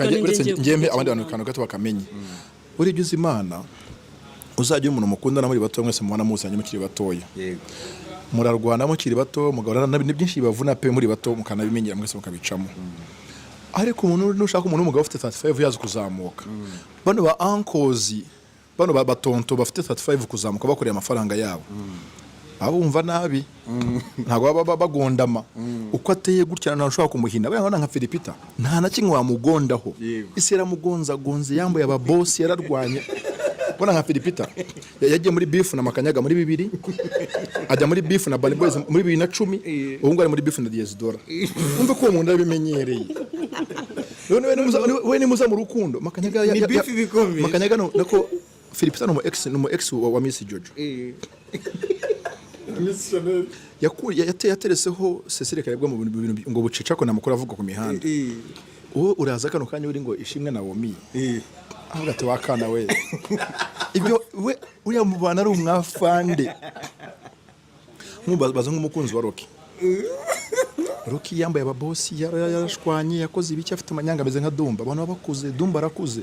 Uretse ninjye ngiye ngempe kuvuga abandi bantu cyane. kantu gato bakamenye. Buriya uzi Imana, uzajya umuntu mukundana muri bato, mwese mubana muzanye mukiri batoya, murarwana mukiri bato, mugahorana, ni byinshi bibavuna pe muri bato, mukanabimenyera mwese mukabicamo. Ariko umuntu nushaka umuntu w'umugabo ufite 35 yazi kuzamuka, bano ba uncles, bano ba batonto bafite 35 kuzamuka, bakoreye amafaranga yabo, baba bumva nabi, ntabwo baba bagondama. Uko ateye gutya ntabwo ushobora kumuhina. Buriya nka Philipita nta na kimwe wamugondaho. Isi yaramugonzagonze, yambaye ababosi, yararwanye. Ubona nka Philipita yagiye muri beef na Makanyaga muri 2000, ajya muri beef na Bad Boys muri 2010, ubu ngubu ari muri beef na Diez Dola. Umva ko uwo muntu arabimenyereye. None we nimuza mu rukundo, Makanyaga Ni beef ibikomeye. Makanyaga nako Philipita ni umu ex wa Miss Jojo. Yatereseho Cecile Karebwa mu bintu ngo bucica ko namakuru avuga ku mihanda. Wowe uraza kano kanya uri ngo Ishimwe Naomi, avuga ati: "Wakana we, ibyo we uriya mubana ari umwafande." Nkubaza nk'umukunzi wa Rocky. Rocky yambaye ababosi, yarashwanye, yakoze ibiki, afite amanyanga ameze nka Dumba. Abantu baba bakuze, Dumba arakuze.